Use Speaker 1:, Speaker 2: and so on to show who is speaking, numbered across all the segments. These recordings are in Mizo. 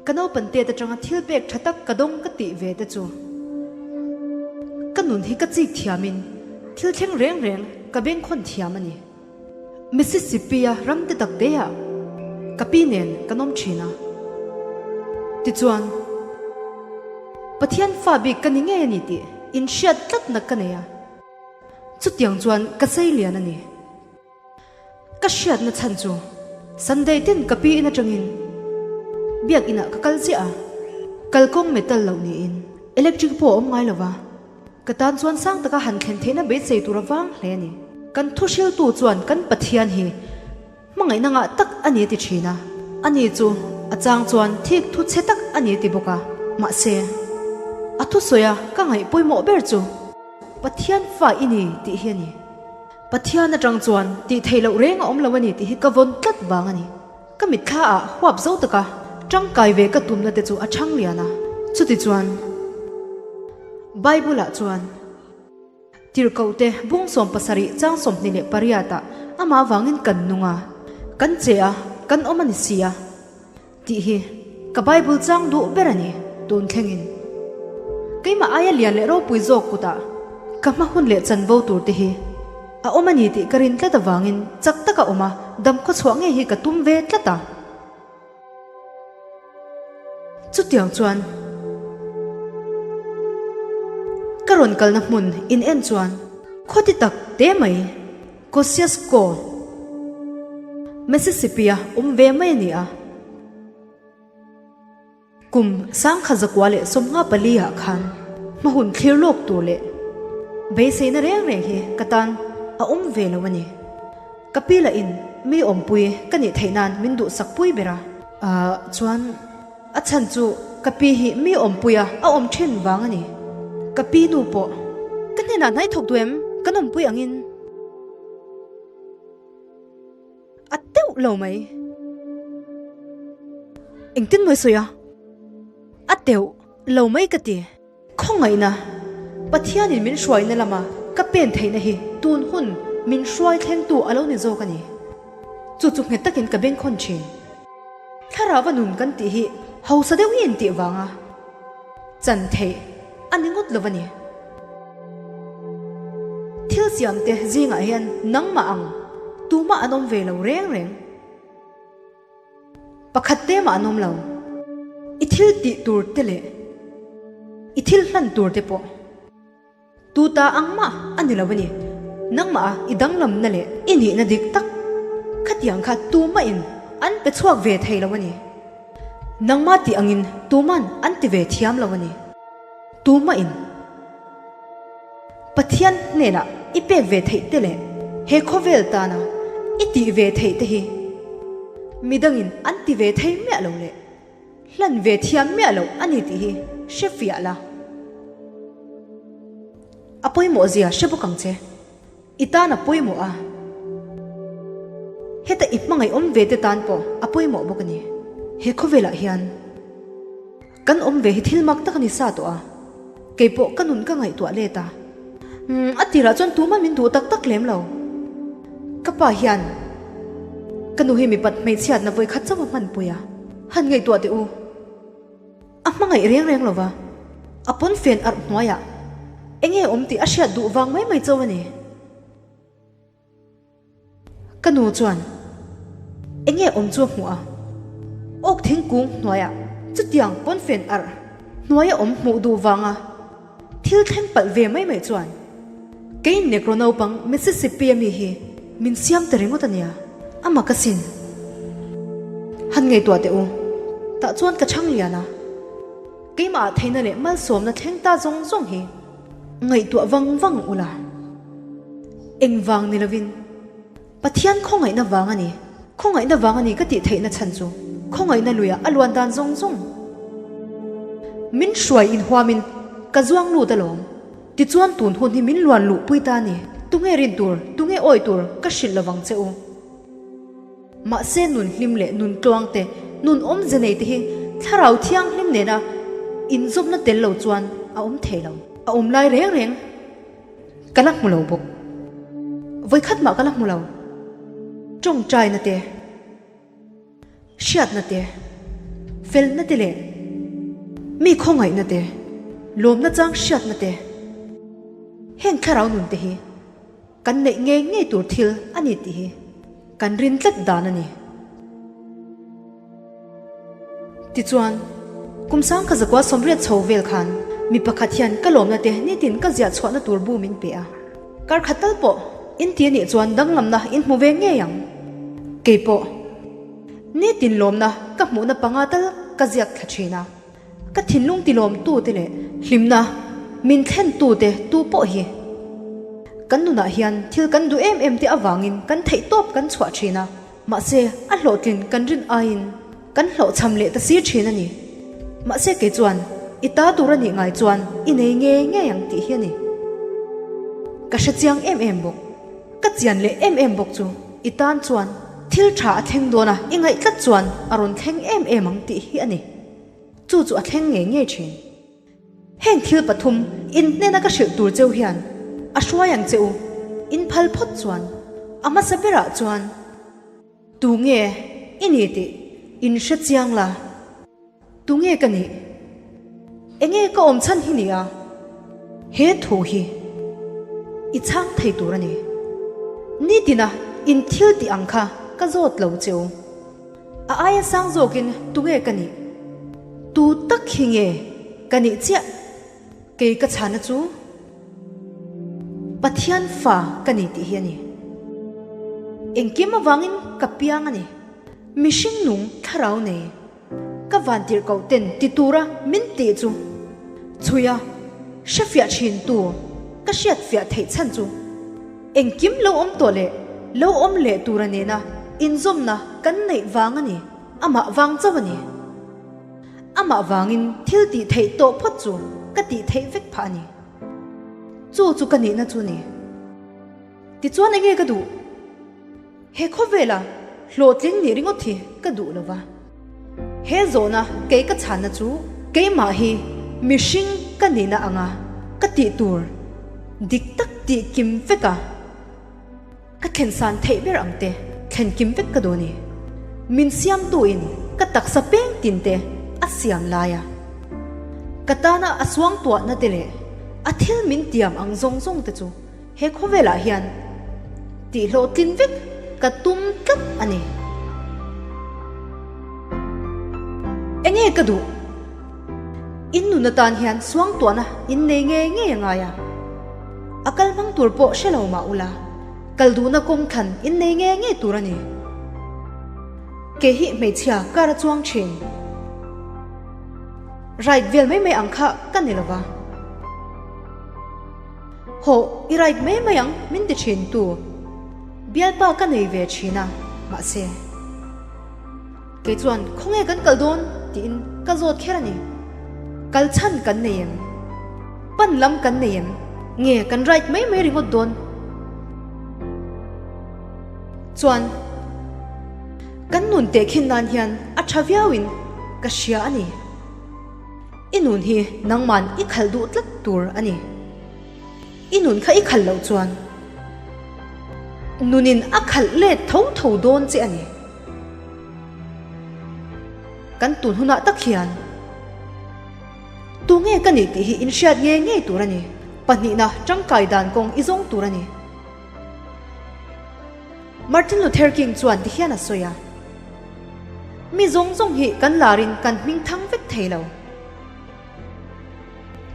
Speaker 1: Ka naupan tet atanga thil pek tha tak ka dawng ka tih ve te chu ka nun hi ka chik thiamin thil thleng reng reng ka bengkhawn thiam a ni. Mississippi-a ram te tak te ah ka pi nen kan awm thin a. Tichuan, Pathian fa bik ka ni ngei a ni tih inhriat tlatna ka nei a. Chutiang chuan ka sei lian a ni. Ka hriatna chhan chu Sunday tin ka pi in atangin biak inah ka kal chiah a, kalkawng metal loh niin electric pawh a awm ngai lova, ka tan chuan sang taka han thlen theihna beisei tur a vang hle a ni. Kan thuhriltu chuan kan Pathian hi hmangaihna ngah tak a ni a ti thin a, ani chu a chang chuan thik thu chhe tak a ni a ti bawk a, mahse a thusawi a ka ngaih pawimawh ber chu Pathian fa i ni tih hi a ni. Pathian atang chuan tih theih loh reng a awm lo a ni tih hi ka vawn tlat vang a ni. Ka mitthla ah huap zo taka tangkai ve ka tumna te chu a chhang lian a. Chutichuan, Bible ah chuan Tirhkohte bung 70 chang 28 ah amah avangin kan nung a, kan che a, kan awm a ni si a. Tih hi ka Bible chang duh ber a ni tun thlengin. Keimah aia lian leh ropui zawk kutah ka hma hun leh chanvo tur te hi a awm a ni tih ka rin tlat avangin chak taka awm a dam khawchhuah ngei hi ka tum ve tlat a. Chutiang chuan ka rawn kalna hmun in en chuan khawti tak te mai Kosciuszko, Mississippi-a awm ve mai a ni a. Kum 1954 ah khan hmahun thlir lawk tur leh beiseina reng reng hi ka tan a awm ve lo a ni. Ka pi lahin mi awmpui ka nih theih nan min duhsak pui ber a. Chuan a chhan chu ka pi hi mi awmpuia a awm thin vang a ni. Ka pi nu pawh ka hnenah hnai thawk duh em? Kan awmpui angin a teuh lo mai. Engtin mawi sawi a? A teuh lo mai ka ti. Khawngaihna, Pathianin min hruaina lama ka pen theihna hi tun hun min hruai thlengtu a lo ni zawk a ni. Chu chu nghet takin ka bengkhawn thin. Thlarauva nun kan tih hi hausa deuh i intih vanga chan theih a ni ngawt lo a ni. Thil siamte zingah hian nangmah ang tumah an awm ve lo reng reng. Pakhat te mah an awm lo. I thil tih tur te leh i thil hlan tur te pawh tu ta ang mah a ni lo a ni. Nangmah a i danglamna leh i nihna dik tak khatiang kha tumahin an pe chhuak ve thei lo a ni. Nangmah tih angin tuman an ti ve thiam lo a ni. Tumahin. Pathian hnenah i pek ve theih te leh he khawvel tana i tih ve theih te hi midangin an ti ve thei miah lo leh hlan ve thiam miah lo a ni tih hi hre fiah la. A pawimawh zia hre bawk ang che. I tan a pawimawh a, heta i hmangaih awm ve te tan pawh a pawimawh bawk a ni. He khawvelah hian kan awm ve hi thil mak tak a ni sa tawh a, kei pawh ka nun ka ngaihtuah let a, umm a tirah chuan tuman min duh tak tak lem lo. Ka pa hian ka nu hi mipat hmeichhiatna vawikhat chauh a hmanpui a, han ngaihtuah teh u. A hmangaih reng reng lo va, a pawnfen arh hnuaiah eng nge awm tih a hriat duh vang mai mai chauh a ni. Ka nu chuan eng nge awm chu a hmuh a, awk thingkung hnuaiah chutiang pawnfen arh hnuaia awm hmuh duh vanga thil thleng palh ve mai mai chuan kei Negro naupang Mississippi-a mi hi min siam ta ringawt a nia, a mak asin. Han ngaihtuah teh u, tah chuan ka chhang lian a, keimah ah theihna leh malsawmna thleng ta zawng zawng hi ngaihtuah vang vang ula, engvang ni lovin. Pathian khawngaihna vang a ni. Khawngaihna vang a ni ka tih theihna chhan chu khawngaihna luiah a luan dan zawng zawng. Min hruai inhuamin ka zuang lut alawm. Tichuan tun hun hi min luan luhpui ta a ni. Tunge rin tur, tunge awi tur ka hrilh lovang che u. Mahse nun hlim leh nun tluang te, nun awmze nei te hi thlarau thianghlim nena inzawmna tel lo chuan a awm thei lo. A awm lai reng reng. Ka la hmu lo bawk. Vawikhat mah ka la hmu lo. Tawngtaina te, hriatna te, Felna te leh mi khawngaihna te, lawmna chang hriatna te, heng thlarau nun te hi kan neih ngei ngei tur thil a ni tih hi kan rin tlat dan a ni. Tichuan, kum sangkha zakua sawmriat chho vel khan mi pakhat hian ka lawmna te nitin ka ziah chhuahna tur bu min pe a. Kar khat tal pawh in ti a nih chuan danglamna in hmu ve ngei ang. Kei pawh nitin lawmna ka hmuhna panga tal ka ziak thla thin a. Ka thinlung tilawmtute leh hlimna min thlentute tu pawh hi kan nunah hian thil kan duh em em te avangin kan theihtawp kan chhuah thin a. Mahse, a hlawhtlin kan rin aiin kan hlawhchham leh ta si thin a ni. Mahse kei chuan i ta tur a nih ngai chuan i nei ngei ngei ang tih hi a ni. Ka hre chiang em em bawk. Ka chian leh em em bawk chu i tan chuan thil tha a thleng dawn a, i ngaih tlat chuan a rawn thleng em em ang tih hi a ni. Chu chu a thleng ngei ngei thin. Heng thil pathum in hnena ka hrilh tur cheu hian a hruai ang che u, in phal phawt chuan a hmasa berah chuan tu nge i ni tih in hre chiang la, tu nge ka nih, enge ka awm chhan hi ni a, he thu hi i chhang thei tur a ni. Nitina in thil tih ang kha ka zawt lo che u. A aia sang zawkin tunge ka nih? Tu tak hi nge ka nih chiah? Kei ka chhana chu Pathian fa ka ni tih hi a ni. Engkim avangin ka piang a ni. Mihring nung thlarau nei ka vantirhkoh ten ti tura min tih chu chhuia hrefiah thin tu ka hriatfiah theih chhan chu Engkim lo awm tawh leh lo awm leh tura nena inzawmna kan neih vang a ni, amah vang chauh a ni. Amah vangin thil tih theih tawh phawt chu ka tih theih vek phah a ni. Chu chu ka nihna chu a ni. Tichuan enge ka duh? He khawvela hlawhtling nih ringawt hi ka duh lo va. He zawhna kei ka chhanna chu keimah hi mihring ka nihna anga ka tih tur dik tak tih kim vek a, ka thlensan theih ber ang te thlen kim vek ka duh a ni. Min siamtuin ka taksa peng tin te a siam lai a, ka tana a suangtuahna te leh a thil min tiam ang zawng zawng te chu He khawvelah hian tihhlawhtlin vek ka tum tlat a ni. Enge ka duh? In nun atan hian suangtuahna in nei ngei ngei a ngai a. A kal hmang tur pawh hre lo mah ula, kal duhna kawng thlan in nei ngei ngei tur a ni. Kei hi hmeichhia kar a chuang thin. Ride vel mai mai ang kha ka ni lova. Hawh, i right mai mai ang, min ti thin tu. Bialpa ka nei ve thin a, mahse. Kei chuan khawnge kan kal dawn tiin ka zawt kher a ni. Kal chhan kan nei em? Pan lam kan nei em? Nge kan right mai mai ringawt dawn? Chuan kan nun tehkhin nan hian a tha viauin ka hria a ni. I nun hi nangman i khalh duh tlat tur a ni. I nun kha i khalh loh chuan nunin a khalh let tho tho dawn che a ni. Kan tun hunah tak hian tunge ka nih tih hi inhriat ngei ngei tur a ni. Pahnihna tangkai dan kawng i zawng tur a ni. Martin Luther King chuan ti hian a sawi a, Mi zawng zawng hi kan larin kan hming thang vek thei lo.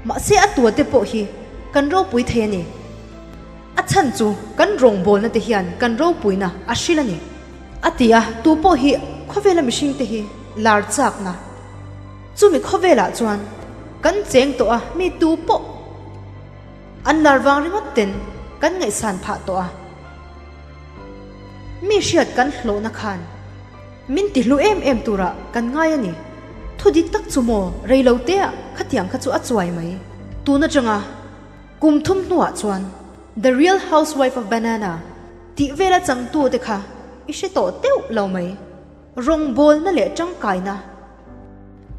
Speaker 1: Mahse a tua te pawh hi kan ropui thei a ni. A chhan chu kan rawngbawlna te hian kan ropuina a hril a ni. A ti a, tu pawh hi khawvela mihring te hi lar chakna. Chumi khawvelah chuan kan cheng tawh a, mi tu pawh. An lar vang ringawt ten kan ngaihsan phah tawh a, mi hriat kan hlawhna khan min ti hlu em em turah kan ngai a ni. Thu dik tak chu maw rei lo te ah khatiang kha chu a chuai mai. Tun atanga kum thum hnuah chuan The Real Housewife of Banana tih vela changtu te kha i hre tawh deuh lo mai. Rawngbawlna leh tangkaina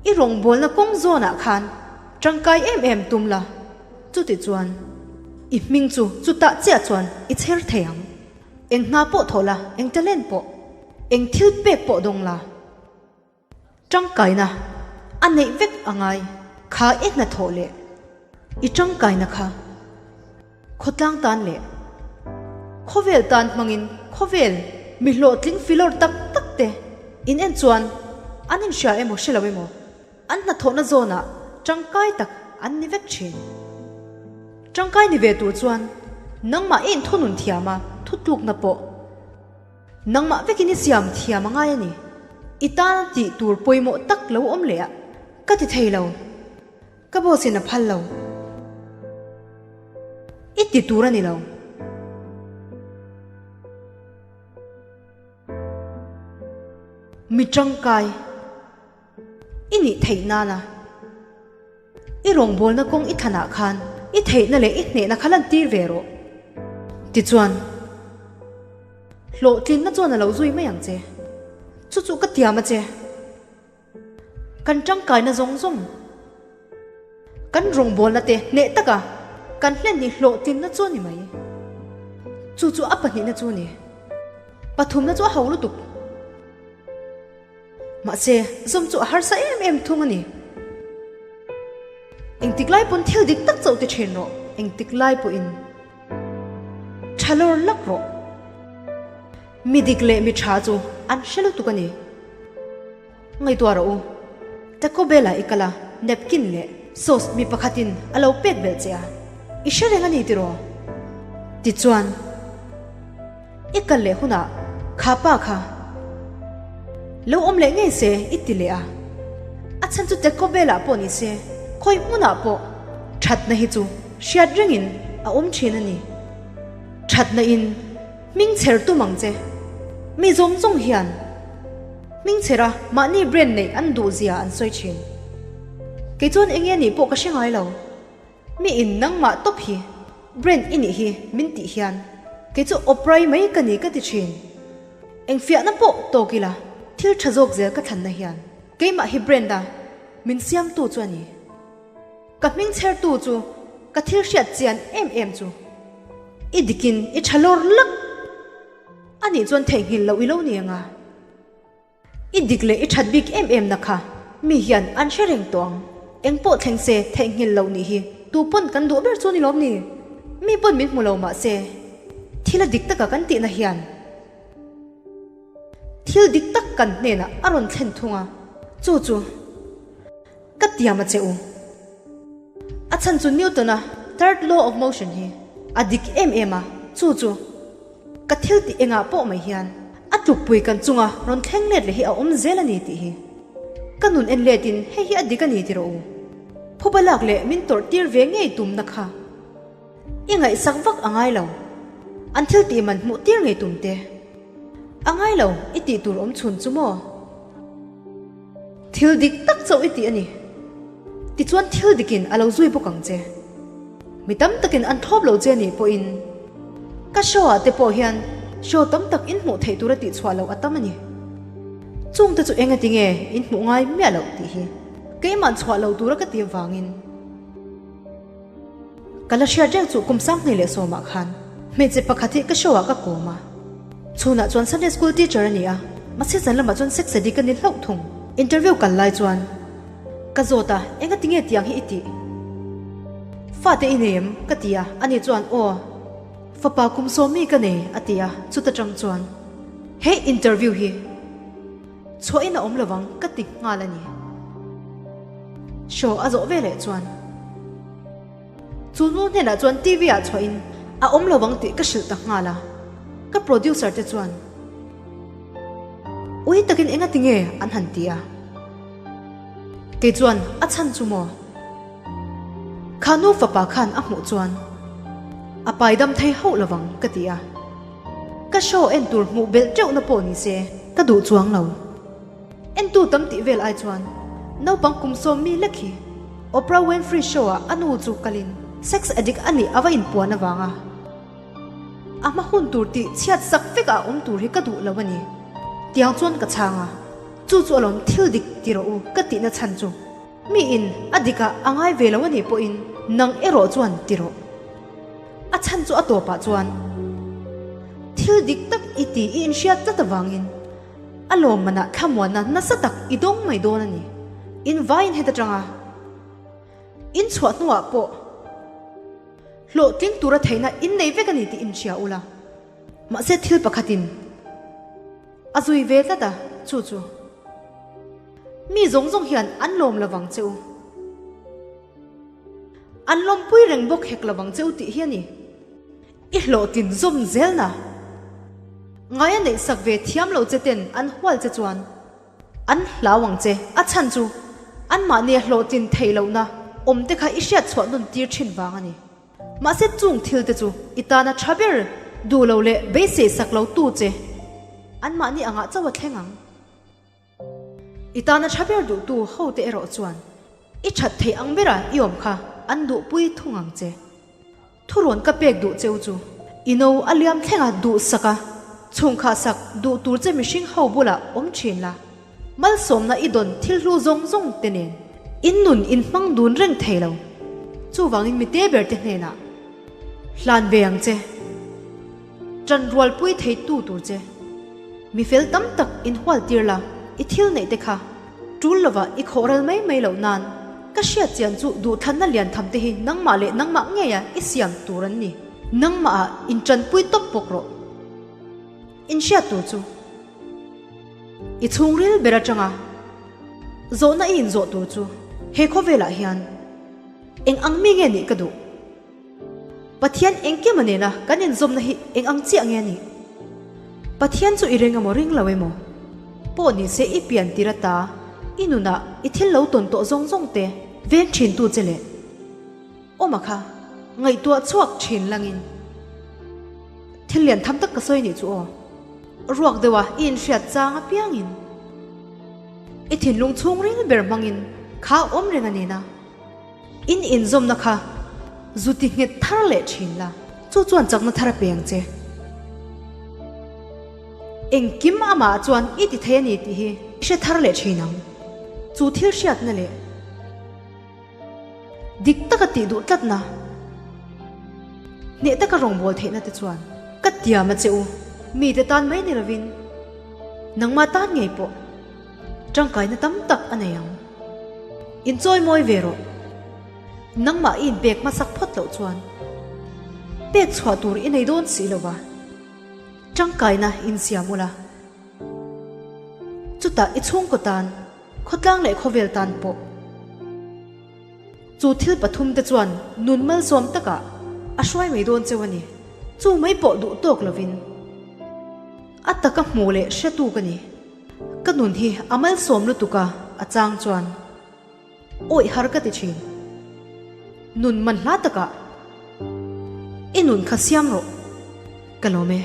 Speaker 1: I rawngbawlna kawng zawnah khan tangkai em em tum la. Chuti chuan i hming chu chutah chiah chuan i chher thei ang. Eng hna pawh thawh la, eng talent pawh, eng thil pek pawh dawng la. Tangkaina a neih vek a ngai. Kha i hnathawh leh i tangkaina kha khawtlang tan leh khawvel tan hmangin khawvel mi hlawhtling filawr tak tak te in en chuan an inhria emaw hre lo emaw an hnathawhna zawnah tangkai tak an ni vek thin. Tangkai ni ve tur chuan nangmah i inthunun thiam a thutlukna pawh. Nangmah vekin i siam thiam a ngai a ni. I tan tih tur pawimawh tak lo awm leh a, ka ti thei lo. Ka boss in a phal lo. I ti tur a ni lo. Mi tangkai i nih theih nana. I rawngbawlna kawng i thlanah khan i theihna leh i hnehna kha lantir ve rawh. Tichuan, hlawhtlinna chuan a lo zui mai ang che. Chu chu ka tiam a che. Kan tangkaina zawng zawng, kan rawngbawlna te hneh taka kan hlen hi hlawhtlinna chu a ni mai. Chu chu a pahnihna chu a ni. Pathumna chu a ho lutuk. Mahse, zawm chu a harsa em em thung a ni. Engtik lai pawn thil dik tak chauh ti thin rawh, engtik lai pawhin tha lawr lak rawh. Mi dik leh mi tha chu an hre lutuk a ni. Ngaihtuah rawh u, Taco Bell ah i kal a, napkin leh sauce mi pakhatin a lo pek belh che a, i hre reng a ni tiraw? Tichuan. I kal leh hunah kha pa kha lo awm leh ngei se i ti leh a, a chhan chu Taco Bell ah pawh ni se khawi hmunah pawh thatna hi chu hriat rengin a awm thin a ni. Thatna in hming chher tum ang che. Mi zawng zawng hian hming chhera mahni brand neih an duh zia an sawi thin. Kei chuan eng nge nih pawh ka hre ngai lo. Mi in nangmah tawp hi brand i nih hi min tih hian kei chu Oprah-i mai ka ni ka ti thin. Engfiahna pawh tawk ila thil tha zawk zel ka thlanna hian keimah hi brand a min siamtu chu a ni. Ka hming chhertu chu ka thil hriat chian em em chu i dikin i tha lawr lak a nih chuan theihnghilh loh i lo ni anga. I dik leh i that bik em em na kha mi hian an hre reng tawh ang. Eng pawh thleng se theihnghilh loh nih hi tu pawn kan duh ber chu ni lawm ni? Mi pawn min hmu lo mah se thil a dik taka kan tihna hian thil dik tak kan hnenah a rawn thlen thung a, chu chu Ka tiam a che u. A chhan chu Newton-a third law of motion hi a dik em em a, chu chu ka thil tih engah pawh mai hian a tlukpui kan chunga rawn thleng let leh hi a awm zel a ni tih hi ka nun en letin hei hi a dik a ni ti rawh u. Phuba lak leh min tawrh tir ve ngei tumna kha I ngaihsak vak a ngai lo. An thil tih man hmuh tir ngei tum te. A ngai lo i tih tur awm chhun chu maw? Thil dik tak chauh i tih a ni. Tichuan thil dikin a lo zui bawk ang che. Mi tam takin an thlawp lo che nih pawhin ka show ah te pawh hian show tam tak in hmuh theih tura tihchhuah loh a tam a ni. Chungte chu eng ati nge in hmuh ngai miah loh tih hi keimah chhuah lo tura ka ti avangin. Ka la hriat reng chu kum sanghnih leh sawmah khan hmeichhe pakhat hi ka show ah ka kawm a, chhunah chuan Sunday school teacher a ni a, mahse zan lamah chuan sex addict a ni hlauh thung. Interview kal lai chuan ka zawt a, enga tinge tiang hi i tih? Fate i nei em? ka ti a, ani chuan aw, fapa kum sawmi ka nei a ti a, chuta tang chuan he interview hi chhuahin a awm lovang ka ti nghal a ni. Show a zawh veleh chuan chu nu hnenah chuan TV ah chhuahin a awm lovang tih ka hrilh ta nghal a, ka producer te chuan ui takin enga tinge an han ti a, kei chuan a chhan chu maw? Kha nu fapa khan a hmuh chuan a paidam thei hauh lovang ka ti a, ka show en tur hmuh belh teuhna pawh ni se ka duh chuang lo. Entu tam tih vel ai chuan naupang kum sawm mi lek hi Oprah Winfrey show ah a nu chu kalin sex addict a nih a va inpuan avanga a hma hun tur tih chhiat sak vek ah awm tur hi ka duh lo a ni tiang chuan ka chhang a, chu chu alawm thil dik ti rawh u ka tihna chhan chu mi in a dik ah a ngai ve lo a nih pawhin nang erawh chuan ti rawh. A chhan chu a tawpah chuan thil dik tak i ti i inhriat tlat avangin. A lawmmanah thlamuanna nasa tak i dawng mai dawn a ni. In vaiin heta tanga in chhuah hnuah pawh hlawhtling tura theihna in nei vek a ni tih inhria ula. Mahse thil pakhatin a zui ve tlat a, chu chu mi zawng zawng hian an lawm lovang che u. An lawmpui reng bawk hek lovang che u tih hi a ni. I hlawhtlin zawm zelna ngaia neihsak ve thiam lo che ten an hual che chuan an hlau ang che. A chhan chu anmahnia hlawhtlin theih lohna awm te kha i hriat chhuah nawn tir thin vang a ni. Mahse chung thil te chu i tana tha ber duh lo leh beisei sak lo tu che anmahni angah chauh a thleng ang. I tana tha ber duhtu hote erawh chuan i that theih ang bera i awm kha an duhpui thung ang che. Thurawn ka pek duh cheu chu i no a liam thlenga duhsak a, chhungkhah sak duh tur che mihring ho bulah awm thin la, malsawmna i dawn thil hlu zawng zawng te nen in nun in hmang dun reng thei lo. Chuvangin mite ber te hnenah hlan ve ang che. Ṭan rualpui theitu tur che. Mi fel tam tak inhual tir la, i thil neih te kha ṭul lova i khawh ral mai mai loh nan ka hriat chian chu duhthlanna lian tham te hi nangmah leh nangmah ngeia i siam tur an ni. Nangmah ah inṭanpui tawp bawk rawh. Inhriat tur chu i chhungril ber aṭanga zawhna i inzawh tur chu he khawvelah hian eng ang mi nge nih ka duh? Pathian engkim a nena kan inzawmna hi eng ang chiah nge a nih? Pathian chu i ring emaw ring lo emaw pawh ni se i pian tir ata i nunah i thil lo tawn tawh zawng zawng te veng thin tu che leh awma kha ngaihtuah chhuak thin langin thil lian tham tak ka sawi nih chu aw. Ruak deuha i inhriat chang apiangin i thinlung chhungril ber hmangin kha awm reng a nena. In inzawmna kha zu ti nghet thar leh thin la, chu chuan chakna thar a pe ang che. Engkim amah chuan i ti thei a ni tih hi i hre thar leh thin ang. Chu thil hriatna leh dik taka tih duh tlatna, hneh taka rawngbâwl theihna te chuan ka tiam a che u. Mite tan mai ni lovin nangmah tan ngei pawh. Tangkaina tam tak a nei ang. Inchawi mawi ve rawh. Nangmah i inpek hmasak phawt loh chuan pek chhuah tur i nei dawn si lo va, tangkaina insiam ula. Chutah i chhungkaw tan, khawtlang leh khawvel tan pawh. Chu thil pathumte chuan nun malsawm takah a hruai mai dawn cheu a ni. Chu mai pawh duh tawk lovin a taka hmu leh hretu ka ni. Ka nun hi a malsawm lutuk a, a chang chuan awih har ka ti thin. Nun man hla takah i nun kha siam rawh, ka lawm e.